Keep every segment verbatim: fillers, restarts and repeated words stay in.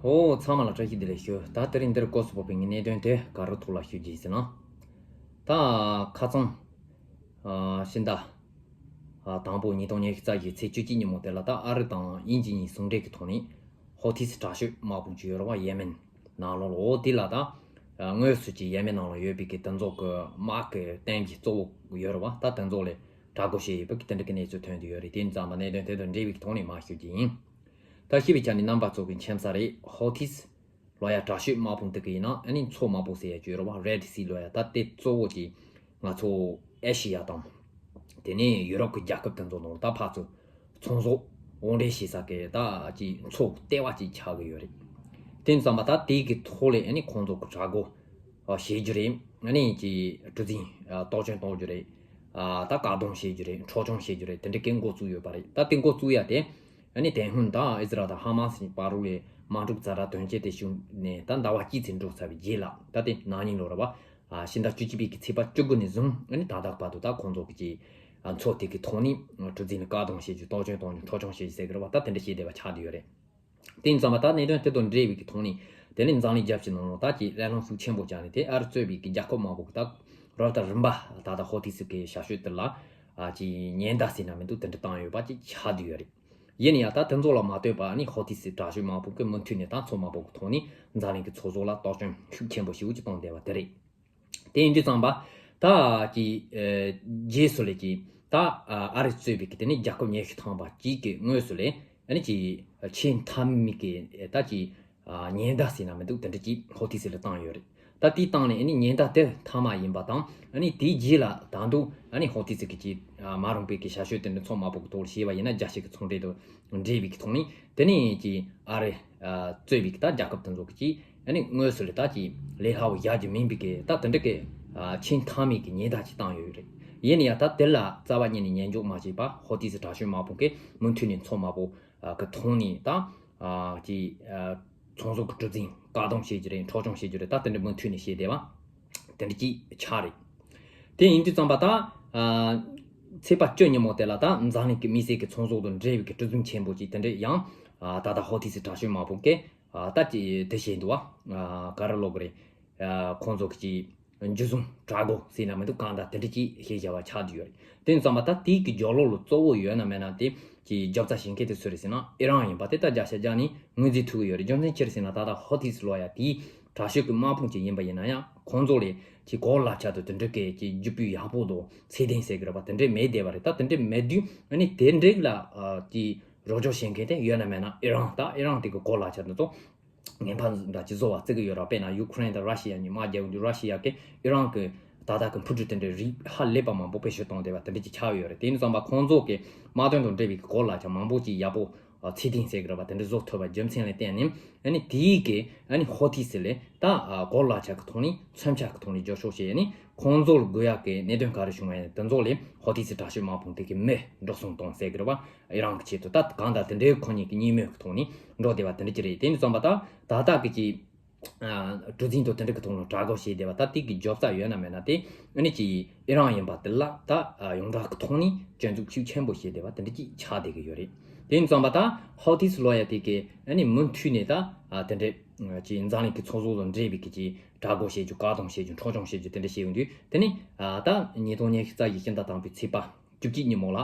ཨོ། ཚང་མ་ལ་བཀྲ་ཤིས་བདེ་ལེགས་ཞུ། ད་དེ་རིང་འདིར་སྐབས་སུ་བབས་པའི་ངའི་གནད་དོན་དེ་ག་རེ་ཐོག་ལ་ཞུ་རྒྱུ་ཡིན་ཟེར་ན། ད་ཁ་སང་ཨ་ཕྱི་ཟླ་ཨ་དང་པོ་ཉིས་སྟོང་ཉི་ཤུ་རྩ་བཞིའི་ཚེས་བཅུ་གཅིག་ཉིན་མོ་དེ་ལ། ད་ཨ་རི་དང་དབྱིན་ཇི་གཉིས་ཟུང་འབྲེལ་གྱི་ཐོག་ནས་ཧོ་ཐི་སི་དྲག་ཤོས་དམག་དཔུང་ཅིག་ཡོད་རེད་བ། ཡེ་མེན་ནང་ལོགས་ལ། འོ་དེ་ལ་ད་ཨ་དངོས་སུ་ཅིག་ཡེ་མེན་ནང་ལ་ཡོད་པའི་གི་དེ་ཚོ་གི་དམག་གི་རྟེན་གྱི་གཙོ་བོ་ཡོད་རེད་བ། ད་དེ་ཚོ་ལ་དྲག་རྒོལ་བྱས་ཡོད་པའི་གི་དེ་འདྲ་གི་གནས་ཚུལ་ཐོན་བསྡད་ཡོད་རེད། དེ་ཙམ་པ་གནད་དོན་དེ་དང་འབྲེལ་བའི་གི་ཐོག་ནས་མར་ཞུ་རྒྱུ་ཡིན། ད་ཤེས་པའི་ཆ་ནས་རྣམ་པ་ཚོ་གི་མཁྱེན་གསལ་རེད། ཧོ་ཐི་སི་ལོ་ཡ་དྲག་ཤོས་དམག་དཔུང་དེ་གི་ཡིན་ན་ཨ་ནི་མཚོ་དམར་པོ་ཟེར་ཡ་ཅིག་ཡོད་རེད་བ། རེད་སི་ལོ་ཡ། ད་དེ་གཙོ་བོ་ཅིག་ང་ཚོ་ཨེ་ཤི་ཡ་དང་དེ་ནས་ཡུ་རོབ་ཀྱི་རྒྱལ་ཁབ་དེ་ཚོ་ནང་ད་ཕར་ཚུར་ཚོང་ཟོག་དབོར་འདྲེན་བྱེད་ས་གི་ད་ཅིག་མཚོ་ལྟེ་བ་ཅིག་ཆགས་ཀྱི་ཡོད་རེད། དེ་ཙམ་པ་ད་དེ་གི་ཐོག་ལ་ཨ་ནི་ཁོང་ཚོ་གི་དྲག་རྒོལ་བྱེད་རྒྱུ་རེད། ཨ་ནི་ཅིག་གྲུ་གཟིངས་གཏོར་སྐྱོན་གཏོང་རྒྱུ་རེད། ད་བཀག་སྡོམ་བྱེད་རྒྱུ་རེད། འཕྲོག་བཅོམ་བྱེད་རྒྱུ་རེད། དེ་འདྲ་གི་འགོ་བཙུགས་ཡོད་པ་རེད། ད་དེ་འགོ་བཙུགས་ཡ་དེ་ཨ་ནི་དེ་སྔོན་ད་ཨི་ཟི་རལ་དང་ཧ་མ་སི་བར་ལ་དམག་འཁྲུག་ཛ་དྲག་དོན་རྐྱེན་དེ་བྱུང་ནས་ད་ཟླ་བ་གཅིག་ཙམ་འགྲོ་ཚར་བའི་རྗེས་ལ། ད་དེ་ན་ནིང་ལོ་རེད་བ། ཕྱི་ཟླ་བཅུ་གཅིག་པའི་གི་ཚེས་པ་བཅུ་དགུ་ནས་བཟུང་ཨ་ནི་ད་ལྟ་བར་དུ་ད་ཁོང་ཚོ་གི་ཅིག་མཚོ་དེ་གི་ཐོག་ནས་གྲུ་གཟིངས་ལ་བཀག་སྡོམ་བྱེད་རྒྱུ། གཏོར་སྐྱོན་གཏོང་རྒྱུ། འཕྲོག་བཅོམ་བྱེད་རྒྱུ་ཟེར་གི་རེད་བ། ད་དེ་འདྲ་བྱས་བསྡད་པ་ཆགས་བསྡད་ཡོད་རེད། དེ་ཡིན་ཙང་མ་ད་གནད་དོན་དེ་དང་འབྲེལ་བའི་གི་ཐོག་ནས་དེ་ནས་འཛམ་གླིང་རྒྱལ་སྤྱི་ནང་ལོགས་ད་ཅིག་གླེང་སློང་ཤུགས་ཆེན་པོ་བྱས་ནས། དེ་ཨ་རི་གཙོས་པའི་གི་རྒྱལ་ཁབ་མང་པོ་གི་ད་རོགས་ད་རིམ་པ་ད་ལྟ་ཧོ་ཐི་སི་གི་ཞབས་ཞུ་དེ་ལ་ཨ་ཅིག་ཉེན་བརྡ་ཟེར་ན་མི་འདུག་དེ་འདྲ་བཏང་ཡོད་པ་ཅིག་ཆགས་བསྡད་ཡོད་རེད། ཡིན་ཡང་ད་དེ་ཚོ་ལ་མ་ལྟོས་པ་ཨ་ནི་ཧོ་ཐི་སི་དྲག་ཤོས་དམག་དཔུང་གི་མུ་མཐུད་ནས་ད་མཚོ་དམར་པོ་གི་ཐོག་ནས་འཛམ་གླིང་གི་མཚོ་ཟོག་ལ་གཏོར་སྐྱོན་ཤུགས་ཆེན་པོ་ཞེ་པོ་ཅིག་བཏང་བསྡད་པ་དེ་རེད། དེ་ཡིན་དུས་ཙམ་པ་ད་ཀྱི་ཨ་རྗེས་སུ་ལས་ཀྱི་ད་ཨ་ཨ་རི་གཙོས་པའི་གི་དེ་ནི་རྒྱལ་ཁབ་ཉི་ཤུ་ཐམ་པ་གཅིག་གི་དངོས་སུ་ལས་ཨ་ནི་ཀྱི་ཆེས་མཐའ་མའི་གི་ད་ཀྱི་ཨ་ཉེན་བརྡ་ཟེར་ན་མི་འདུག་དེ་འདྲ་ཅིག་ཧོ་ཐི་སི་ལ་བཏང་ཡོད་རེད། ད་དེ་བཏང་ནས་ཨ་ནི་ཉེན་བརྡ་དེ་མཐའ་མ་ཡིན་པ་དང་། ཨ་ནི་དེའི་རྗེས་ལ་ད་དུང་ཨ་ནི་ཧོ་ཐི་སི་གི་ཀྱི་ཨ་མ་རུངས་པའི་གི་ཞབས་ཞུ་དེ་འདྲ་མཚོ་དམར་པོ་གི་ཐོག་ལ་བྱས་པ་ཡིན་ན། རྒྱལ་སྤྱི་གི་ཚོང་འབྲེལ་དང་འབྲེལ་བའི་གི་ཐོག་ནས་དེ་ནས་ཀྱི་ཨ་རི་ཨ་གཙོས་པའི་གི་ད་རྒྱལ་ཁབ་དེ་ཚོ་གི་ཀྱི་ཨ་ནི་དངོས་སུ་ལ་ད་ཀྱི་ལས་སླ་བོ་བཞག་རྒྱུ་མིན་པའི་གི་ད་དེ་འདྲ་གི་ཨ་ཆེས་མཐའ་མའི་གི་ཉེན་བརྡ་ཅིག་བཏང་ཡོད་རེད། ཡིན་ན་ཡང་ད་དེ་ལ་རྩ་བ་ཉིད་ནས་ཉན་འཇོག་མ་བྱས་པ་ཧོ་ཐི་སི་དྲག་ཤོས་དམག་དཔུང་གིས་མུ་མཐུད་ནས་མཚོ་དམར་པོ་ཨ་གི་ཐོག་ནས་ད་ཨ་ཀྱི་ཨ་ཚོང་ཟོག་གི་གྲུ་གཟིངས་བཀག་སྡོམ་བྱེད་རྒྱུ་རེད། འཕྲོག་བཅོམ་བྱེད་རྒྱུ་རེད། ད་དེ་འདྲ་མུ་མཐུད་ནས་བྱས་བསྡད་པ་དེ་འདྲ་ཅིག་ཆགས་རེད། དེ་ཡིན་དུས་ཙམ་པ་ད་ཨ་ཚེས་པ་བཅུ་ཉིན་མོ་དེ་ལ་ད་འཛམ་གླིང་གི་དམིགས་བསལ་གྱི་ཚོང་ཟོག་དང་འབྲེལ་བའི་གི་གྲུ་གཟིངས་ཆེན་པོ་ཅིག་དེ་འདྲ་ཡང་ཨ་ད་ལྟ་ཧོ་ཐི་སི་དྲག་ཤོས་དམག་དཔུང་གིས་ཨ་ད་ཅི་དེ་བྱས་འདུག་བ། ཨ་ག་རེ་ལབ་དགོས་རེད། ཨ་ཁོང་ཚོ་གི་ཅིག་འཇུ་བཟུང་དྲག་རྒོལ་ཟེར་ན་མི་འདུག་གང་ལྟར་དེ་འདྲ་ཅིག་བྱས་བཞག་པ་ཆགས་བསྡད་ཡོད་རེད། དེ་ཙམ་པ་ད་དེའི་གི་རྒྱབ་ལོགས་ལ་གཙོ་བོ་ཡོད་ན་མེད་ན་དེ་ཀྱི་རྒྱབ་རྩ་བྱེད་མཁན་དེ་སུ་རེད་ཟེར་ན་ཨི་རན་ཡིན་པ་དེ་ད་བརྒྱ་ཆ་བརྒྱ་ནས་ངོས་འཛིན་ཐུབ་ཀྱི་ཡོད་རེད། རྒྱུ་མཚན་ཅི་རེད་ཟེར་ན་ད་ལྟ་ཧོ་ཐི་སི་ལོ་ཡ་དེའི་དྲག་ཤོས་ཀྱི་དམག་དཔུང་ཅིག་ཡིན་པ་ཡིན་ན་ཡང་། ཁོང་ཚོ་ལས་ཀྱི་གོ་ལག་ཆ་དང་དེ་འདྲ་གི་ཀྱི་རྒྱུ་སྤུས་ཡག་པོ་དང་ཚད་ལྡན་ཟེར་གི་རེད་པ། དེ་འདྲ་མེད་བསྡད་པ་རེད། ད་དེ་འདྲ་མེད་དུས་ཨ་ནི་དེ་འདྲ་ལ་ཨ་ཀྱི་རོགས་སྐྱོར་བྱེད་མཁན་དེ་ཡོད་ན་མེད་ན་ཨི་རན། ད་ཨི་རན་དེ་གི་གོ་ལག་ཆ་དེ་ཚོ་ངན་པ་འདྲ་ཅིག་བཟོ་བ་བརྩི་གི་ཡོད་རེད། དཔེར་ན་ཡུ་ཁུ་རེན་དང་ར་ཤི་ཡ་གཉིས་དམག་རྒྱག་གི་འདུག་ར་ཤི་ཡ་གིས་ཨི་རན་གི་ད་ལྟ་གི་འཕུར་གྲུ་དེ་འདྲའི་རིགས་ཧ་ལས་པ་མང་པོ་བེད་སྤྱོད་གཏོང་བསྡད་པ་དེ་འདྲ་ཅིག་ཆགས་ཡོད་རེད། དེ་ཡིན་ཙང་པ་ཁོང་ཚོ་གི་དམག་དོན་དང་འབྲེལ་བའི་གི་གོ་ལག་ཆ་མང་པོ་ཅིག་ཡག་པོ་ཨ་ཚད་ལྡན་ཟེར་གི་རེད་པ། དེ་འདྲ་བཟོ་ཐུབ་པ་རྒྱུ་མཚན་ལ་བརྟེན་ནས་ཨ་ནི་དེའི་གི་ཨ་ནི་ཧོ་ཐི་སི་ལས་ད་ཨ་གོ་ལག་ཆ་གི་ཐོག་ནས་མཚོན་ཆ་གི་ཐོག་ནས་རྒྱབ་སྐྱོར་བྱས་ནས་ཁོང་ཚོ་ལ་དགོས་ཡག་གི་གནད་དོན་ག་རེ་བྱུང་བ་ཡིན་དེ་ཚོ་ལས་ཧོ་ཐི་སི་དྲག་ཤོས་དམག་དཔུང་དེ་གི་མི་འགྲོ་སོང་གཏོང་ཟེར་གི་རེད་པ། ཨི་རན་གི་ཆེད་དུ་ད་གང་ལྟར་དེ་འདྲའི་ཁོ་གཉིས་ཀྱི་གཉིས་མོས་ཀྱི་ཐོག་ནས་འགྲོ་བསྡད་པ་དེ་འདྲ་ཅིག་རེད། དེ་ཡིན་ཙང་པ་ད་ད་ལྟ་གི་ཅིག་ཨ་གྲུ་གཟིངས་དང་དེ་འདྲ་གི་ཐོག་ནས་དྲག་རྒོལ་བྱས་བསྡད་པ་ད་དེ་གི་རྒྱབ་རྩ་ཡོད་ན་མེད་ན་དེ་ཨ་ནི་ཅིག་ཨི་རན་ཡིན་པ་དེ་ལ་ད་ཨ་ཡོངས་གྲགས་ཀྱི་ཐོག་ནས་སྐྱོན་འཛུགས་ཤུགས་ཆེན་པོ་བྱས་བསྡད་པ་དེ་འདྲ་ཅིག་ཆགས་བསྡད་ཀྱི་ཡོད་རེད། དེ་ཡིན་ཙང་པ་ད་ཧོ་ཐི་སི་ལོ་ཡ་དེ་གི་ཨ་ནི་མུ་མཐུད་ནས་ད་ཨ་དེ་འདྲ་ཅིག་འཛམ་གླིང་གི་ཚོང་ཟོག་དང་འབྲེལ་བའི་གི་ཅིག་དྲག་རྒོལ་བྱེད་རྒྱུ། བཀག་སྡོམ་བྱེད་རྒྱུ། འཕྲོག་བཅོམ་བྱེད་རྒྱུ་དེ་འདྲ་བྱས་ཡོང་དུས་དེ་ནི་ཨ་ད་ཉིས་སྟོང་ཉི་ཤུ་རྩ་བཞི་ཕྱི་ཟླ་དང་པོའི་ཚེས་པ་བཅུ་གཅིག་ཉིན་མོ་ལ།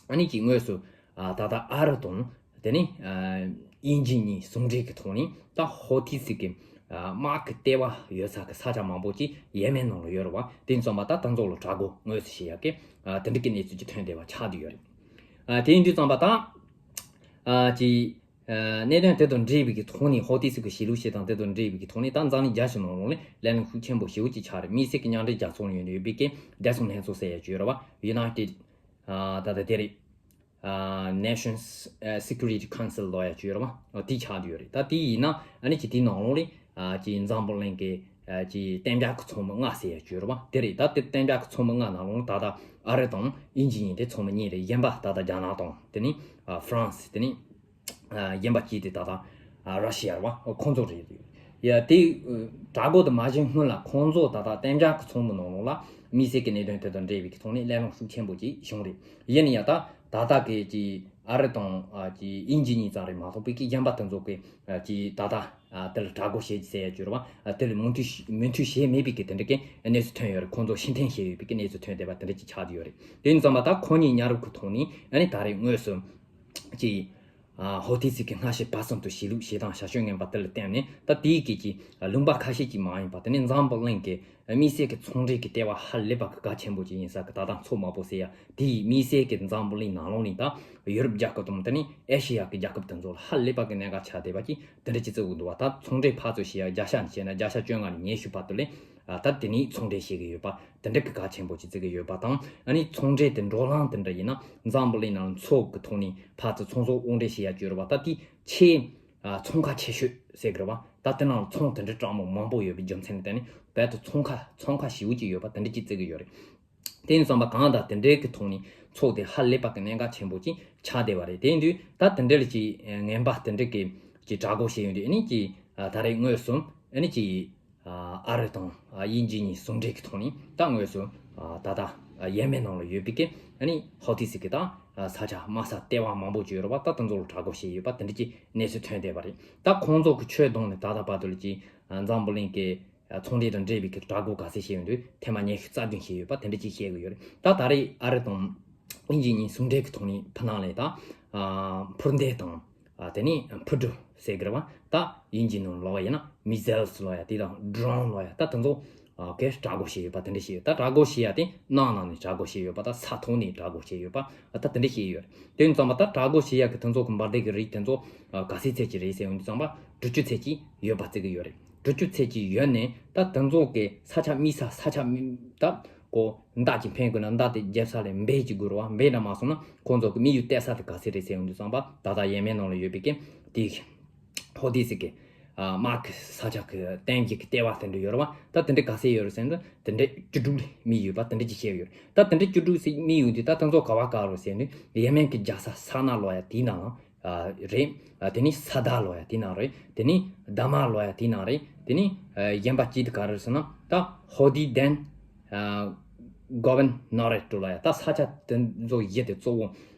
ཨ་ནི་ཀྱི་དངོས་སུ་ཨ་ད་ལྟ་ཨ་རི་དང་དེ་ནི་ཨ་དབྱིན་ཇི་གཉིས་ཟུང་འབྲེལ་གྱི་ཐོག་ནས་ད་ཧོ་ཐི་སི་གི་ཨ་དམག་གི་ལྟེ་བ་ཡོད་ས་གི་ས་ཆ་མང་པོ་ཅིག་ཡེ་མེན་ནང་ལ་ཡོད་རེད་བ། དེ་ཙམ་པ་ད་ད་ཚོ་ལ་དྲག་རྒོལ་དངོས་སུ་བྱེད་ཡག་གི་ཨ་དེ་འདྲ་གི་གནས་ཚུལ་ཅིག་ཐོན་བསྡད་པ་ཆགས་བསྡད་ཡོད་རེད། ཨ་དེ་ཡིན་དུས་ཙམ་པ་ད་ཨ་ཅི་ཨ་གནད་དོན་དེ་དང་འབྲེལ་བའི་གི་ཐོག་ནས་ཧོ་ཐི་སི་གི་གཞིས་ལུས་བྱེད་སྟངས་དེ་དང་འབྲེལ་བའི་གི་ཐོག་ནས་ད་འཛམ་གླིང་རྒྱ་ཆེ་ནང་ལོགས་ནས་གླེང་སློང་ཤུགས་ཆེན་པོ་ཞེ་པོ་ཅིག་ཆགས་རེད། དམིགས་བསལ་གྱི་མཉམ་འབྲེལ་རྒྱལ་ཚོགས་ཡོད་ཡོད་པའི་གི་རྒྱལ་སྲུང་ལྷན་ཚོགས་ཟེར་ཡ་ཅིག་ཡོད་རེད་བ། United ཨ་ད་ལྟ་དེ་རེད། ཨ་Nations ཨ་Security Council ལོ་ཡ་ཅིག་ཡོད་རེད་བ། ཨ་དེ་ཆགས་བསྡད་ཡོད་རེད། ད་དེ་ཡིན་ན་ཨ་ནི་ཅིག་དེའི་ནང་ལོགས་ལ་ཨ་ཅིག་འཛམ་བུ་གླིང་གི་ཨ་ཅིག་གཏན་འཇགས་ཀྱི་ཚོགས་མི་ལྔ་ཟེར་ཡ་ཅིག་ཡོད་རེད་བ། དེ་རེད། ད་དེ་གཏན་འཇགས་ཀྱི་ཚོགས་མི་ལྔ་ནང་ལོགས་ད་ལྟ་ཨ་རི་དང་དབྱིན་ཇི་གཉིས་དེ་ཚོགས་མི་གཉིས་རེད། གཞན་པ་ད་ལྟ་རྒྱ་ནག་དང་དེ་ནི་ཨ་ཧྥ་རན་སི། དེ་ནི་ཨ་གཞན་པ་གཅིག་དེ་ད་ལྟ་ཨ་ར་ཤི་ཡ་རེད་བ། ཁོང་ཚོ་རེད། ཡ་དེ་ཨ་དྲག་རྒོལ་དེ་མ་བྱུང་སྔོན་ལ་ཁོང་ཚོ་ད་ལྟ་གཏན་འཇགས་ཀྱི་ཚོགས་མི་ནང་ལོགས་ལ་དམིགས་བསལ་གྱི་གནད་དོན་དེ་དང་འབྲེལ་བའི་གི་ཐོག་ནས་གླེང་སློང་ཤུགས་ཆེན་པོ་ཅིག་བྱུང་རེད། ཡིན་ན་ཡང་ད་ད་ལྟ་གི་ཅིག་ ཨ་རི་དང་ཨ་ཀྱི་དབྱིན་ཇི་གཉིས་ཙམ་རེད་མ་གཏོགས་པའི་གི་གཞན་པ་དེ་ཚོ་གི་ཨ་ཀྱི་ད་ལྟ་ཨ་དེ་ལ་དྲག་རྒོལ་བྱེད་ཀྱི་ཟེར་ཡ་གྱུར་བ་ཨ་དེ་ལ་མོས་མཐུན་མོས་མཐུན་བྱས་མེད་པའི་གི་དེ་འདྲ་གི་གནས་ཚུལ་ཐོན་ཡོད་རེད། ཁོང་ཚོ་ཕྱིར་འཐེན་བྱས་ཡོད་པའི་གི་གནས་ཚུལ་ཐོན་བསྡད་པ་དེ་འདྲ་ཅིག་ཆགས་བསྡད་ཡོད་རེད། དེ་ཡིན་ཙང་མ་ད་ཁོ་གཉིས་མཉམ་རུབ་ཀྱི་ཐོག་ནས་ཨ་ནི་ད་རེས་དངོས་སུ་ཀྱི་ཨ་ཧོ་ཐི་སི་གི་སྔ་ཕྱི་བར་གསུམ་དུ་གཞིས་ལུགས་བྱེད་སྟངས་བྱ་སྤྱོད་ངན་པ་དེ་ལ་བརྟེན་ནས་ད་དེའི་གི་ཀྱི་ལུང་པ་ཁ་ཤས་ཀྱིས་མ་ཡིན་པ་དེ་ནི་འཛམ་བུ་གླིང་གི་དམིགས་བསལ་གྱི་ཚོང་འབྲེལ་གྱི་ལྟེ་བ་ཧ་ལས་པ་གི་གལ་ཆེན་པོ་ཅིག་ཡིན་ས་གི་ད་ལྟ་མཚོ་དམར་པོ་ཟེར་ཡ་དེའི་དམིགས་བསལ་གྱི་འཛམ་བུ་གླིང་ནང་ལོགས་ནས་ད་ཡུ་རོབ་རྒྱལ་ཁབ་དང་དེ་ནས་ཨེ་ཤེ་ཡ་གི་རྒྱལ་ཁབ་དེ་ཚོ་ལ་ཧ་ལས་པ་གི་གནད་འགག་ཆགས་བསྡད་པ་ཅིག་དེ་འདྲ་ཅིག་བརྩི་དགོས་འདུག་བ། ད་ཚོང་འབྲེལ་ཕར་ཚུར་བྱེད་ཡ་བརྒྱ་ཆ་བྱས་ན་བརྒྱ་ཆ་བཅོ་ལྔ་ནས་ཉི་ཤུ་བར་དུ་ལས་ད་དེ་ནས་ཚོང་འབྲེལ་བྱེད་ཀྱི་ཡོད་པ་དེ་འདྲ་གི་གལ་ཆེན་པོ་ཅིག་བརྩི་གི་ཡོད་པ་དང་ཨ་ནི་ཚོང་འབྲེལ་དེ་འགྲོ་ལམ་དེ་འདྲ་ཡིན་ན་འཛམ་བུ་གླིང་ནང་མཚོ་གི་ཐོག་ནས་ཕར་ཚུར་ཚོང་ཟོག་དབོར་འདྲེན་བྱེད་ཡ་གྱུར་བ་ད་དེ་ཆེས་ཨ་ཚོང་ཁ་ཆེ་ཤོས་ཟེར་གི་རེད་བ། ད་དེ་ནང་ཚོང་དེ་འདྲ་དྲག་མོ་མང་པོ་ཡོད་པའི་རྒྱུ་མཚན་ལ་བརྟེན་ནས་རྦད་དེ་ཚོང་ཁ་ཚོང་ཁ་ཞེ་པོ་ཅིག་ཡོད་པ་དེ་འདྲ་ཅིག་བརྩི་གི་ཡོད་རེད། དེ་ཡིན་ཙང་པ་གང་ལྟར་དེ་འདྲའི་གི་ཐོག་ནས་ཚོགས་དེ་ཧ་ལས་པ་གི་གནད་འགག་ཆེན་པོ་ཅིག་ཆགས་བསྡད་པ་རེད། དེ་ཡིན་དུས་ད་དེ་འདྲ་ལ་ཅིག་ངན་པ་དེ་འདྲ་གི་ཅིག་དྲག་རྒོལ་བྱས་ཡོང་དུས་ཨ་ནི་ཅིག་ད་རེས་དངོས་སུ་ཨ་ནི་ཅིག་ཨ་རི་དང་དབྱིན་ཇི་གཉིས་ཟུང་འབྲེལ་གྱི་ཐོག་ནས་ད་དངོས་སུ་ད་ལྟ་ཡེ་མེན་ནང་ལ་ཡོད་པའི་གི་ཨ་ནི་ཧོ་ཐི་སི་གི་ད་ས་ཆ་དམའ་ས་ལྟེ་བ་མང་པོ་ཅིག་ཡོད་རེད་བ། ད་དེ་ཚོ་ལ་དྲག་རྒོལ་བྱས་ཡོད་པ་དེ་འདྲ་ཅིག་གནས་ཚུལ་ཐོན་བསྡད་པ་རེད། ད་ཁོང་ཚོ་གི་ཆོད་དོན་ནི་ད་ལྟ་བར་དུ་ལ་ཅིག་འཛམ་བུ་གླིང་གི་ཚོང་འབྲེལ་དང་འབྲེལ་བའི་གི་དྲག་རྒོལ་ག་ཚད་བྱས་ཡོད་འདུག་ཐེངས་མ་ཉི་ཤུ་རྩ་བདུན་བྱས་ཡོད་པ་དེ་འདྲ་ཅིག་བཤད་གི་ཡོད་རེད། ད་ད་རེས་ཨ་རི་དང་དབྱིན་ཇི་གཉིས་ཟུང་འབྲེལ་གྱི་ཐོག་ནས་ཕུ་ནང་ལས་ད་འཕུར་མདེལ་དང་དེ་ནས་འཕུར་གྲུ་ཟེར་གི་རེད་བ། ད་དབྱིན་ཇི་ནང་ལོགས་ཡིན་ན་མི་སེལ་སི་ལོ་ཡ་དེ་དང་ཌོ་རོན་ལོ་ཡ་ད་དེ་ཚོ་གས་དྲག་རྒོལ་བྱས་ཡོད་པ་དེ་འདྲ་བྱས་ཡོད། ད་དྲག་རྒོལ་བྱས་ཡ་དེ་ནང་ནང་ནས་དྲག་རྒོལ་བྱས་ཡོད་པ་ད་ས་ཐོག་ནས་དྲག་རྒོལ་བྱས་ཡོད་པ་ད་དེ་འདྲ་བྱས་ཡོད་རེད། དེ་ཡིན་ཙང་མ་ད་དྲག་རྒོལ་བྱས་ཡ་གི་དེ་ཚོ་གི་འབར་མདེལ་གི་རིགས་དེ་ཚོ་ག་ཚད་ཚད་ཀྱི་རེད་ཟེར་ཡོང་དུས་ཙང་མ་དྲུག་ཅུ་ཚད་ཀྱི་ཡོད་པ་བརྩི་གི་ཡོད་རེད། དྲུག་ཅུ་ཚད་ཀྱི་ཡོད་ནས་ད་དེ་ཚོ་གི་ས་ཆ་དམིགས་ས་ས་ཆ་དམིགས་ད་གོ་མདའ་གྱི་འཕེན་དགོས་ན་མདའ་དེ་རྒྱབ་ས་ལས་འབེད་ཀྱི་དགོས་རེད་བ། འབེད་ན་མ་སོང་ན་ཁོང་ཚོ་གི་དམིགས་ཡུལ་གཏད་ས་དེ་ག་ཚད་རེད་ཟེར་ཡོང་དུས་ཙམ་པ་ད་ལྟ་ཡེ་མེན་ནང་ལ་ཡོད་པའི་གི་དེ་ཧོ་ཐི་སི་གི་དམག་གི་ས་ཆ་གི་བསྟན་རྒྱུ་གི་ལྟེ་བ་དེ་འདྲ་ཡོད་རེད་བ། ད་དེ་འདྲ་ག་ཚད་ཡོད་རེད་ཟེར་ན་དེ་འདྲ་བཅུ་དྲུག་ལས་མི་ཡོད་པ་དེ་འདྲ་ཅིག་བཤད་ཡོད་རེད། ད་དེ་འདྲ་བཅུ་དྲུག་ཟིག་མི་ཡོད་དུས་ད་དེ་ཚོ་ག་བ་ག་རེད་ཟེར་ན་ཡེ་མེན་གི་རྒྱལ་ས་ས་ན་ལོ་ཡ་དེའི་ནང་ལ་རེད། དེ་ནས་ས་དཱ་ལོ་ཡ་དེ་ནང་རེད། དེ་ནས་དཱ་མ་ལོ་ཡ་དེ་ནང་རེད། དེ་ནས་གཞན་པ་གཅིག་དེ་ག་རེ་ཟེར་ན་ད་ཧོ་དི་དན་གོ་བན་ནོ་རེ་ཏོ་ལོ་ཡ་ད་ས་ཆ་དེ་ཚོ་བཞི་དེ་གཙོ་བོ་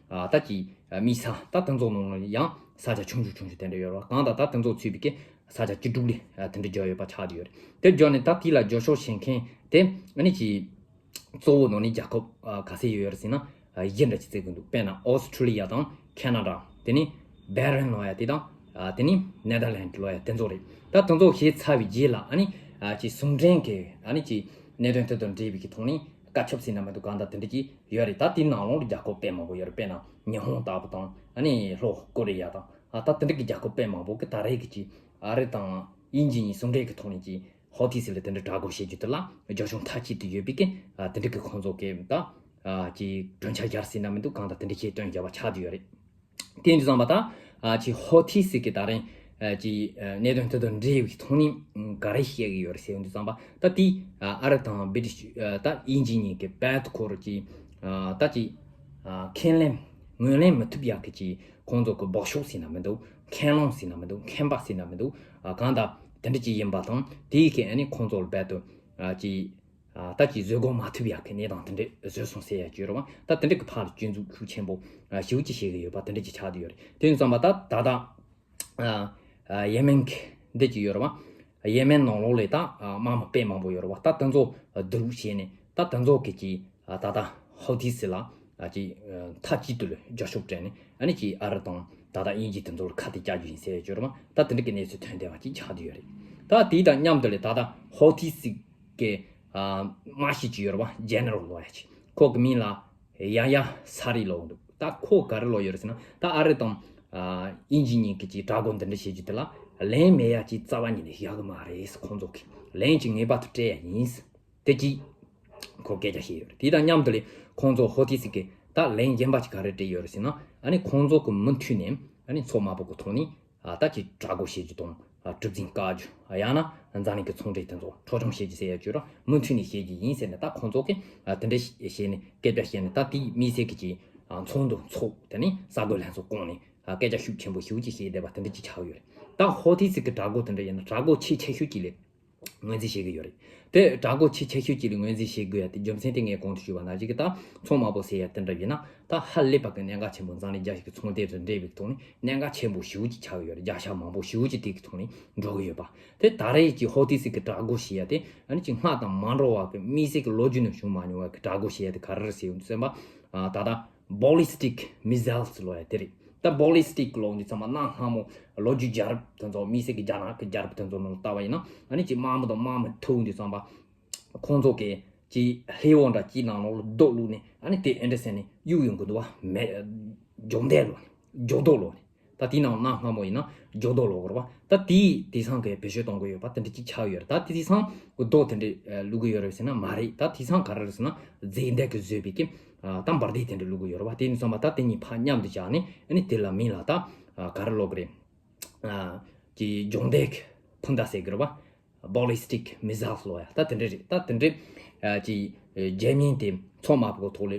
ད་ཀྱི་མི་ས་ད་དེ་ཚོ་ནང་ལ་ཡང་ས་ཆ་ཆུང་ཆུང་ཆུང་ཆུང་དེ་འདྲ་ཡོད་རེད། གང་ལྟར་ད་དེ་ཚོ་ཚུད་པའི་ཀྱི་ས་ཆ་བཅུ་དྲུག་ལས་དེ་འདྲ་བརྒྱབ་ཡོད་པ་ཆགས་བསྡད་ཡོད་རེད། དེ་བརྒྱབ་ནས་ད་དེ་ལ་རྒྱབ་སྐྱོར་བྱེད་མཁན་དེ་ཨ་ནི་ཀྱི་གཙོ་བོ་ནང་ནས་རྒྱལ་ཁབ་ག་ཚད་ཡོད་ཡོད་རེད་ཟེར་ན་བཞི་འདྲ་ཅིག་བརྩི་གི་འདུག་དཔེར་ན་ཨོ་སི་ཁྲུ་ལི་ཡ་དང་ཁེ་ན་ཌ། དེ་ནས་བྷེ་རེན་ལོ་ཡ་དེ་དང་དེ་ནས་ནེ་དར་ལན་ཌི་ལོ་ཡ་དེ་ཚོ་རེད། ད་དེ་ཚོ་བྱས་ཚར་བའི་རྗེས་ལ་ཨ་ནི་ཀྱི་ཟུང་འབྲེལ་གྱི་ཨ་ནི་ཀྱི་གནད་དོན་དེ་དང་འབྲེལ་བའི་གི་ཐོག་ནས་བཀའ་ཁྱབ་ཟེར་ན་མི་འདུག་གང་ལྟར་དེ་འདྲ་ཅིག་ཡོད་རེད། ད་དེའི་ནང་ལོགས་ལ་རྒྱལ་ཁབ་དཔེ་མང་པོ་ཡོད་རེད། དཔེར་ན་ཉི་ཧོང་ལྟ་བུ་དང་ཨ་ནི་ལྷོ་ཀོ་རི་ཡ་དང་ད་དེ་འདྲ་གི་རྒྱལ་ཁབ་དཔེ་མང་པོ་གི་ད་རེས་ཀྱི་ཀྱི་ཨ་རི་དང་དབྱིན་ཇི་གཉིས་ཟུང་འབྲེལ་གྱི་ཐོག་ནས་ཀྱི་ཧོ་ཐི་སི་ལ་དེ་འདྲ་དྲག་རྒོལ་བྱེད་རྒྱུ་དེ་ལ་རྒྱབ་ལྗོངས་མཐའ་གཅིག་ཏུ་ཡོད་པའི་གི་དེ་འདྲ་གི་ཁོང་ཚོ་གི་ད་ཀྱི་གྲོས་འཆར་སྦྱར་ཟིན་ན་མི་འདུག་གང་ལྟར་དེ་འདྲ་བྱས་བཏོན་བཞག་པ་ཆགས་བསྡད་ཡོད་རེད། དེ་འདྲ་བསམ་པ་ད་ཀྱི་ཧོ་ཐི་སི་གི་ད་རིང་ཀྱི་གནད་དོན་དེ་དང་འབྲེལ་བའི་ཐོག་ནས་ག་རེ་བཤད་གི་ཡོད་རེད་ཟེར་འདུག་བསམ་པ་ད་དེ་ཨ་རི་དང་བི་ཏི་ཤི་ད་དབྱིན་ཇི་གཉིས་ཀྱི་བལ་ཁོར་གྱི་ད་ཀྱི་ཁས་ལེན་ངོས་ལེན་མི་ཐུབ་ཡག་གི་ཀྱི་ཁོང་ཚོ་གི་སྦགས་ཤོག་ཟེར་ན་མི་འདུག་ཁས་ལོང་ཟེར་ན་མི་འདུག་མཁན་པ་ཟེར་ན་མི་འདུག་གང་ལྟར་དེ་འདྲ་ཅིག་ཡིན་པ་དང་དེའི་ཁའི་ཨ་ནི་ཁོང་ཚོ་ལ་རྦད་དུ་ཨ་ཅིག་ཨ་ད་ཅིག་བཟོད་སྒོ་མ་ཐུབ་ཡག་གི་གནས་སྟངས་དེ་འདྲ་བཟོས་སོང་ཟེར་ཡ་ཅིག་ཡོད་རེད་བ། ད་དེ་འདྲ་གི་ཕར་ལ་སྐྱོན་འཛུགས་ཤུགས་ཆེན་པོ་ཨ་ཞེ་པོ་ཅིག་བྱེད་ཀྱི་ཡོད་པ་དེ་འདྲ་ཅིག་ཆགས་བསྡད་ཡོད་རེད། དེ་ཡིན་ཙང་མ་ད་ད་ད་ཨ་ཨ་ཡེ་མེན་གི་འདི་ཅིག་ཡོད་རེད་བ། ཡེ་མེན་ནང་ལོགས་ལ་ད་ཨ་དམག་མི་དཔེ་མང་པོ་ཡོད་རེད་བ། ད་དེ་ཚོ་བསྡུ་རུབ་བྱས་ནས་ད་དེ་ཚོ་གི་ཅིག་ཨ་ད་ད་ཧོ་ཐི་སི་ལ་ཨ་ཅིག་ཨ་མཐའ་གཅིག་ཏུ་ལ་རྒྱབ་སྐྱོར་སྤྲད་ནས་ཨ་ནི་ཅིག་ཨ་རི་དང་ད་ལྟ་དབྱིན་ཇི་དེ་ཚོ་ལ་ཁ་གཏད་བཅག་རྒྱུ་ཡིན་ཟེར་ཡོད་རེད་མ། ད་དེ་འདྲ་གི་གནས་ཚུལ་ཐོན་བསྡད་པ་ཅིག་ཆགས་བསྡད་ཡོད་རེད། ད་དེ་དང་མཉམ་དུ་ལས་ད་ལྟ་ཧོ་ཐི་སི་གི་ཨ་དམག་ཤེད་ཅིག་ཡོད་རེད་བ། ཇེ་ནེ་རལ་ལོ་ཡ་ཅིག་ཁོ་གི་མིང་ལ་ཡ་ཡ་ས་རི་ལོ་འདུག་ད་ཁོ་ག་རེ་ལོ་ཡོད་རེད་ཟེར་ན་ད་ཨ་རི་དང་ཨ་དབྱིན་ཇི་གཉིས་ཀྱི་ཅིག་དྲག་རྒོལ་འདི་འདྲ་བྱེད་རྒྱུ་དེ་ལ་ལན་མེད་ཡ་ཅིག་རྩ་བ་ཉིད་ནས་བཞག་གི་མ་རེད། ཁོང་ཚོ་གི་ལན་ཅིག་ངེས་པར་དུ་སྤྲད་ཡ་ཡིན། དེ་གཅིག་ཁོ་སྐད་ཆ་བཤད་ཡོད་རེད། དེ་དང་མཉམ་དུ་ལས་ཁོང་ཚོ་ཧོ་ཐི་སི་གི་ད་ལན་གཞན་པ་ཅིག་ག་རེ་སྤྲད་ཡོད་རེད་ཟེར་ན་ཨ་ནི་ཁོང་ཚོ་གི་མུ་མཐུད་ནས་ཨ་ནི་མཚོ་དམར་པོ་གི་ཐོག་ནས་ཨ་ད་ཅིག་དྲག་རྒོལ་བྱེད་རྒྱུ་དང་ཨ་གྲུ་གཟིངས་བཀག་རྒྱུ་ཨ་ཡང་ན་འཛམ་གླིང་གི་ཚོང་འབྲེལ་དེ་ཚོ་འཕྲོག་བཅོམ་བྱེད་རྒྱུ་ཟེར་ཡ་ཅིག་ཡོད་ར། མུ་མཐུད་ནས་བྱེད་རྒྱུ་ཡིན་ཟེར་ནས་ད་ཁོང་ཚོ་གི་ཨ་དེ་འདྲ་བྱས་ནས་སྐད་ཆ་བཤད་ནས་ད་དེའི་དམིགས་བསལ་གི་ཅིག་ཨ་ཚོང་དང་ཚོགས་དེ་ནས་ས་རྒོད་ལྷན་ཚོགས་བསྐོངས་ནས་ཨ་སྐད་ཆ་ཤུགས་ཆེན་པོ་ཞེ་པོ་ཅིག་བཤད་བསྡད་པ་དེ་འདྲ་ཅིག་ཆགས་ཡོད་རེད། ད་ཧོ་ཐི་སི་གི་དྲག་རྒོལ་དེ་འདྲ་ཡིན་ན་དྲག་རྒོལ་ཆེས་ཆེ་ཤོས་ཅིག་ལས། ངོས་འཛིན་བྱེད་ཀྱི་ཡོད་རེད། དེ་དྲག་རྒོལ་ཆེས་ཆེ་ཤོས་ཅིག་ལ་ངོས་འཛིན་བྱེད་དགོས་ཡ་དེ་རྒྱུ་མཚན་དེ་ངས་གོང་དུ་ཞུས་པ་ནང་བཞིན་གྱི་ད་མཚོ་དམར་པོ་ཟེར་ཡ་དེ་འདྲ་ཡིན་ན་ད་ཧ་ལས་པ་གི་གནད་འགག་ཆེན་པོ། འཛམ་གླིང་རྒྱལ་སྤྱི་གི་ཚོང་དེབ་དང་འབྲེལ་བའི་ཐོག་ནས་གནད་འགག་ཆེན་པོ་ཞེ་པོ་ཅིག་ཆགས་ཀྱི་ཡོད་རེད། བརྒྱ་ཆ་མང་པོ་ཞེ་པོ་ཅིག་དེ་གི་ཐོག་ནས་འགྲོ་གི་ཡོད་པ། དེ་ད་རེས་ཀྱི་ཧོ་ཏི་སི་གི་དྲག་རྒོལ་ཞེས་ཡ་དེ་ཨ་ནི་ཅིག་སྔ་དང་མ་འགྲོ་བ་གི་དམིགས་བསལ་གྱི་ལོ་རྒྱུས་ནང་བྱུང་མ་མྱོང་བ་གི་དྲག་རྒོལ་ཞེས་ཡ་དེ་ག་རེ་རེད་ཟེར་ཡོང་དུས་ཙམ་པ། ད་ལྟ་ballistic missiles ལབ་ཡ་དེ་རེད། ད་ballistic ལབ་དུས་ཙམ་པ་གནའ་སྔ་མོ་ལོ་རྒྱུས་རྒྱལ་རབས་དེ་ཚོ། དམིགས་བསལ་གྱི་རྒྱ་ནག་གི་རྒྱལ་རབས་དེ་ཚོ་ནང་ལ་ལྟ་བ་ཡིན་ན་ཨ་ནི་ཅིག་དམག་མི་དང་དམག་མི་ཐུག་དུས་ཙམ་པ། ཁོང་ཚོ་གིས་ཅིག་ལྷེ་བོ་འདྲ་ཅིག་ནང་ལོགས་ལ་རྡོ་བླུགས་ནས་ཨ་ནི་དེ་ཨེ་འདྲ་ཟེར་ནས་གཡུག་ཡོང་གི་འདུག་བ། མེ་སྒྱོགས་མདེལ་ལབ་ནས། སྒྱོགས་རྡོ་ལབ་ནས། ད་དེའི་ནང་གནའ་སྔ་མོ་ཡིན་ན་སྒྱོགས་རྡོ་ལབ་དགོས་རེད་བ། ད་དེའི་དེང་སང་གི་བེད་སྤྱོད་གཏོང་གི་ཡོད་པ་དེ་འདྲ་ཅིག་ཆགས་ཡོད་རེད། ད་དེ་དེང་སང་རྡོ་དེ་འདྲ་བླུགས་གི་ཡོད་རེད་ཟེར་ན་མ་རེད། ད་དེང་སང་ག་རེ་རེད་ཟེར་ན་རྫས་མདེལ་གྱིས་བཟོས་པའི་གི་ད་འབར་མདེལ་དེ་འདྲ་བླུགས་གི་ཡོད་རེད་བ། དེ་ནས་བསམ་པ་ད་དེ་གཉིས་ཕར་མཉམ་དུ་བཞག་ནས་ཨ་ནི་དེ་ལ་མིང་ལ་ད་ག་རེ་ལབ་གི་རེད། ཀྱི་སྒྱོགས་མདེལ་གྱི་འཕུར་མདའ་ཟེར་གི་རེད་བ། ballistic missiles ལབ་ཡ་ད་དེ་འདྲ་རེད། ད་དེ་འདྲ་ཀྱི་རྒྱལ་མིང་དེ་མཚོ་དམར་པོ་ཐོག་ལ་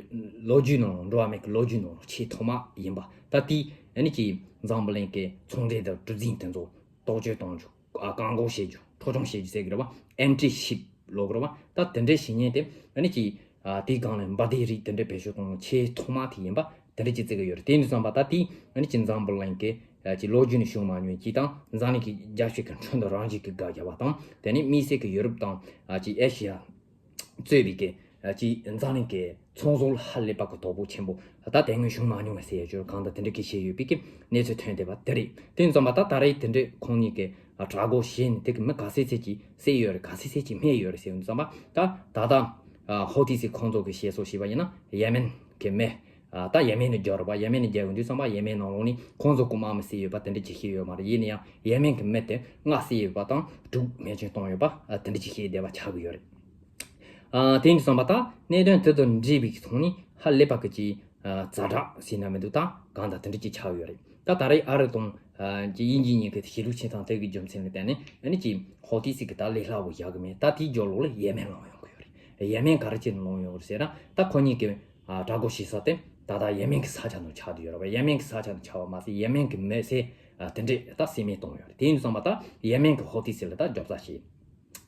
ལོ་རྒྱུས་ནང་འགྲོ་བ་མེད་གི་ལོ་རྒྱུས་ནང་ཆེས་ཐོག་མ་ཡིན་པ། ད་དེ་ཨ་ནི་ཀྱི་འཛམ་བུ་གླིང་གི་ཚོང་འབྲེལ་དང་གྲུ་གཟིངས་དེ་ཚོ་གཏོར་སྐྱོན་གཏོང་རྒྱུ། ཨ། བཀག་འགོག་བྱེད་རྒྱུ། འཕྲོག་བཅོམ་བྱེད་རྒྱུ་ཟེར་གི་རེད་བ། anti ship ལབ་གི་རེད་བ། ད་དེ་འདྲའི་བྱེད་མཁན་དེ་ཨ་ནི་ཀྱི་ཨ། དེའི་སྒང་ལ་འབར་མདེལ་རིགས་དེ་འདྲའི་བེད་སྤྱོད་གཏོང་ཆེས་ཐོག་མ་དེ་ཡིན་པ་དེ་འདྲ་ཅིག་བརྩི་གི་ཡོད་རེད། དེ་ཡིན་དུས་ཙམ་པ་ད་དེ་ཨ་ནི་ཀྱི་འཛམ་བུ་གླིང་གི་ཨ། ཀྱི་ལོ་རྒྱུས་ནས་བྱུང་མ་མྱོང་ཅིག་དང་། འཛམ་གླིང་གི་རྒྱལ་སྤྱི་གི་ཁྲོད་དུ་རང་བཞིན་གྱི་དགའ་རྒྱ་བ་དང་། དེ་ནས་དམིགས་བསལ་གྱི་ཡོ་རོབ་དང་ཨ། ཀྱི་ཨེ་ཤི་ཡ་གཙོས་པའི་གི་ཨ། ཀྱི་འཛམ་གླིང་གི་ཚོང་ཟོག་ལ་ཧ་ལས་པ་གི་དོ་ཕོག་ཆེན་པོ་ད་དེ་སྔོན་བྱུང་མ་མྱོང་བ་ཟེར་ཡ་ཅིག་གང་ལྟར་དེ་འདྲ་གི་བྱས་ཡོད་པའི་གི་གནས་ཚུལ་ཐོན་བསྡད་པ་དེ་རེད། དེ་ཡིན་ཙམ་པ་ད་ད་རེས་དེ་འདྲའི་ཁོང་གཉིས་ཀྱི་ཨ། དྲག་རྒོལ་བྱས་ནས་དེ་གི་མི་ག་ཚད་ཚད་ཀྱིས་བསད་ཡོད་རེད། ག་ཚད་ཚད་ཀྱིས་རྨས་ཡོད་རེད་ཟེར་ཡོང་དུས་ཙམ་པ། ད་ད་ལྟ་ཨ། ཧོ་ཏི་སི་ཁོང་ཚོ་གི་བཤད་སྲོལ་བྱས་པ་ཡིན་ན་ཡེ་མེན་གི་མི། ཨ། ད་ཡེ་མེན་ནས་རྒྱབ་རེད་པ། ཡེ་མེན་ནས་རྒྱབ་ཡོང་དུས་ཙམ་པ་ཡེ་མེན་ནང་ལོགས་ནས་ཁོང་ཚོ་གི་དམག་མི་བསད་ཡོད་པ་དེ་འདྲ་ཅིག་བཤད་ཡོད་མ་རེད། ཡིན་ན་ཡང་ཡེ་མེན་གི་མི་དེ་ལྔ་བསད་ཡོད་པ་དང་དྲུག་རྨས་སྐྱོན་བཏང་ཡོད་པ། ཨ། དེ་འདྲ་ཅིག་བཤད་བསྡད་པ་ཆགས་ཀྱི་ཡོད་རེད། ཨ། དེ་ཡིན་དུས་ཙམ་པ་ད་གནད་དོན་དེ་དང་འབྲེལ་བའི་ཐོག་ནས་ཧ་ལས་པ་གི་ཅིག་ཨ། ཛ་དྲག་ཟེར་ན་མི་འདུག་ད་གང་ལྟར་དེ་འདྲ་ཅིག་ཆགས་ཡོད་རེད། ད་ད་རེས་ཨ་རི་དང་ཨ། ཀྱི་དབྱིན་ཇི་གཉིས་ཀྱི་གཤིས་ལུགས་ཆེ་ཐང་དེ་གི་རྒྱུ་མཚན་ལ་བརྟེན་ནས་ཨ་ནི་ཀྱི་ཧོ་ཏི་སི་གི་ད་ལས་སླ་བོ་བཞག་གི་མེད། ད་དེའི་རྒྱབ་ལོགས་ལ་ཡེ་མེན་ལངས་ཡོང་གི་ཡོད་རེད། ཡེ་མེན་ག་རེ་བྱས་ནས་ལངས་ཡོང་གི་རེད་ཟེར་ན། ད་ཁོ་གཉིས་ཀྱི་ཨ། དྲག་རྒོལ་བྱེད་ས་དེ་ད་ལྟ་ཡེ་མེན་གི་ས་ཆ་ནང་ཆགས་བསྡད་ཡོད་རེད་པ། ཡེ་མེན་གི་ས་ཆ་ནང་ཆགས་པ་མ་ཟད་ཡེ་མེན་གི་མི་སེར་ཨ། དེ་འདྲས་ད་བསད་རྨས་བཏང་ཡོད་རེད། དེ་ཡིན་དུས་ཙམ་པ་ད་ཡེ་མེན་གི་ཧོ་ཏི་སི་ལ་ད་རྒྱབ་ས་བྱེད།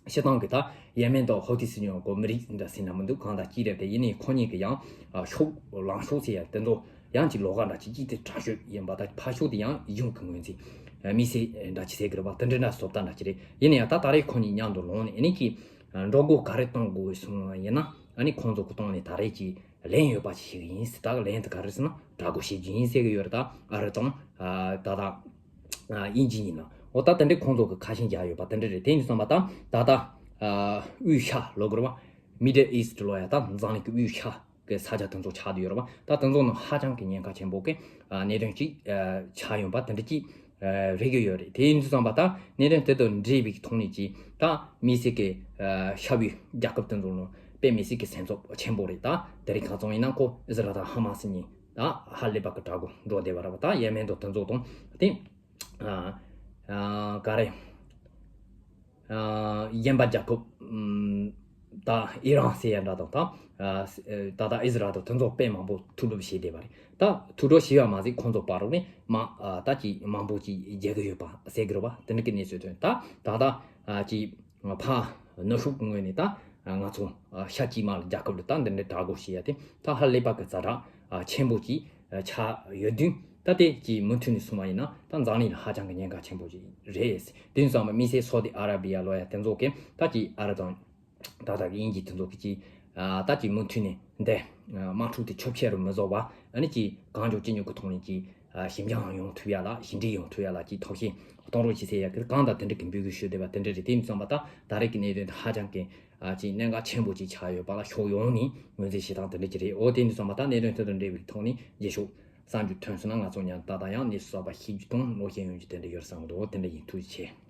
སྤྱིར་བཏང་གི་ད་ཡེ་མེན་དང་ཧོ་ཏི་སི་གཉིས་ཀྱི་མི་རིགས་འདྲ་ཟེར་ན་མི་འདུག་གང་ལྟར་གཅིག་རེད་དེ། ཡིན་ནའི་ཁོ་གཉིས་ཀྱི་ཡང་ཨ། ཕྱོགས་ལངས་ཕྱོགས་ཟེར་ཡ་དེ་ཚོ་ཡང་ཅིག་ལོགས་ཀ་འདྲ་ཅིག་ཅིག་དེ་དྲག་ཤོས་ཡིན་པ། ད་ཕར་ཕྱོགས་དེ་ཡང་གཞུང་གི་ངོས་འཛིན་ཨ། དམིགས་བསལ་འདྲ་ཅིག་ཟེར་གི་རེད་པ། དེ་འདྲ་འདྲ་བཟོ་ལྟ་འདྲ་ཅིག་རེད། ཡིན་ན་ཡང་ད་ད་རེས་ཁོ་གཉིས་མཉམ་དུ་ལངས་ནས་ཨ་ནི་ཀྱི་ཨ། འགྲོ་སྒོ་ག་རེ་གཏོང་དགོས་སོང་ཡིན་ན་ཨ་ནི་ཁོང་ཚོ་གི་སྟེང་ནས་ད་རེས་ཀྱི་ལན་ཡོད་པ་ཞིག་ཡིན་ཟེར། ད་ལན་དེ་ག་རེ་ཟེར་ན་དྲག་རྒོལ་བྱེད་རྒྱུ་ཡིན་ཟེར་གི་ཡོད་རེད། ད་ཨ་རི་དང་ཨ། ད་ད་ཨ། དབྱིན་ཇི་ཡིན་ན་འོ་ད་དེ་འདྲའི་ཁོང་ཚོ་གི་ཁ་ཞེན་རྒྱག་ཡོད་པ་དེ་འདྲ་རེད། དེ་ཡིན་དུས་ཙམ་པ་ད་ད་ལྟ་ཨ། དབུས་ཤར་ལབ་དགོས་རེད་པ། Middle East ལབ་ཡ་ད་འཛམ་གླིང་གི་དབུས་ཤར་གི་ས་ཆ་དེ་ཚོ་ཆགས་བསྡད་ཡོད་རེད་པ། ད་དེ་ཚོ་ནང་ཧ་ཅང་གི་ཉེན་ཁ་ཆེན་པོ་གི་ཨ། གནད་དོན་ཅིག་ཨ། ཆགས་ཡོང་པ་དེ་འདྲ་ཅིག་ཨ། རེད་གི་ཡོད་རེད། དེ་ཡིན་དུས་ཙམ་པ་ད་གནད་དོན་དེ་དང་འབྲེལ་བའི་ཐོག་ནས་ཅིག་ད་དམིགས་བསལ་གི་ཨ། ཤར་བའི་རྒྱལ་ཁབ་དེ་ཚོ་ནང་དཔེ་མི་སྲིད་གི་སེམས་འཚབ་ཆེན་པོ་རེད། ད་དེ་རིང་ཁ་སང་ཡིན་ན་ཁོ་ཨི་ཟི་རལ་དང་ཧ་མ་སི་གཉིས་ད་ཧ་ལས་པ་གི་དྲག་རྒོལ་འགྲོ་བསྡད་པ་རེད་པ། ད་ཡེ་མེན་དང་དེ་ཚོ་དང་དེ་ཨ། ཨ། ག་རེ། ཨ། གཞན་པ་རྒྱལ་ཁབ་ཨམ། ད་ཨི་རན་ཟེར་ཡ་འདྲ་དང་ད་ཨ། ད་ད་ཨི་ཟི་རལ་དང་དེ་ཚོ་དཔེ་མང་པོ་ཐུག་འགྲོ་བྱས་བསྡད་པ་རེད། ད་ཐུག་འགྲོ་བྱས་པ་མ་ཟད་ཁོང་ཚོ་བར་རོགས་ནས་མ་ཨ། ད་ཅིག་མང་པོ་ཅིག་རྒྱག་གི་ཡོད་པ་ཟེར་གི་རེད་པ། དེ་འདྲ་གི་གནས་ཚུལ་ཐོན། ད་ད་ད་ཨ། ཅིག་ཕ་ནུབ་ཕྱོགས་ཀྱི་ངོས་ནས་ད་ང་ཚོ་ཤར་དཀྱིལ་མ་ལ་རྒྱལ་ཁབ་ལ་ད་འདི་འདྲའི་དྲག་རྒོལ་བྱེད་ཡ་དེ་ད་ཧ་ལས་པ་གི་ཛ་དྲག་ཆེན་པོ་ཅིག་ཆགས་ཡོད་དུས། ད་དེ་ཅིག་མུ་མཐུད་ནས་སོང་བ་ཡིན་ན་ད་འཛམ་གླིང་ལ་ཧ་ཅང་གི་ཉེན་ཁ་ཆེན་པོ་ཅིག་རེད། དེ་ཙམ་མ་དམིགས་བསལ་སོ་ཏི་ཨ་ར་བི་ཡ་ལོ་ཡ་དེ་ཚོ་གི་ད་ཅིག་ཨ་རི་དང་ད་ལྟ་གི་དབྱིན་ཇི་དེ་ཚོ་གི་ཅིག་ད་ཅིག་མུ་མཐུད་ནས་འདི་དམག་འཁྲུག་དེ་ཆོ་ཆེ་རུ་མི་བཟོ་བ། ཨ་ནི་ཅིག་གང་མགྱོགས་ཅི་མགྱོགས་ཀྱི་ཐོག་ནས་ཅིག་ཞི་འཇམ་ཡོང་ཐུབ་ཡ་ལ། ཞི་འགྲིག་ཡོང་ཐུབ་ཡ་ལ་ཅིག་ཐབས་ཤེས་གཏོང་རོགས་ཅིག་ཟེར་ཡ་གི་གང་ལྟར་དེ་འདྲ་གི་འབོད་སྐུལ་ཞུ་བསྡད་པ་དེ་འདྲ་རེད། དེ་ཡིན་ཙམ་པ་ད་ད་རེས་ཀྱི་གནད་དོན་དེ་ཧ་ཅང་གི་ཨ་ཅིག་གནད་འགག་ཆེན་པོ་ཅིག་ཆགས་ཡོད་པ་ལ་ཕྱོགས་ཡོངས་ནས་ངོས་འཛིན་བྱེད་སྟངས་དེ་འདྲ་ཅིག་རེད། འོ་དེ་ཡིན་ཙམ་པ་ད་གནད་དོན་དེ་དང་འབྲེལ་བའི་ཐོག་ནས་རྗེས་ཕྱོགས་གསར་འགྱུར་ཐོན་སོང་ན་ང་ཚོ་ཉམས་ཏག་ཏག་ཡང་གནས་ཚུལ་གསར་པ་ཤེས་རྒྱུ་དང་ལོག་ཤེས་ཡོང་རྒྱུ་དེ་འདྲ་ཡོད་བསམ་གི་འདུག་འོ་དེ་འདྲ་ཡིན། ཐུགས་རྗེ་ཆེ།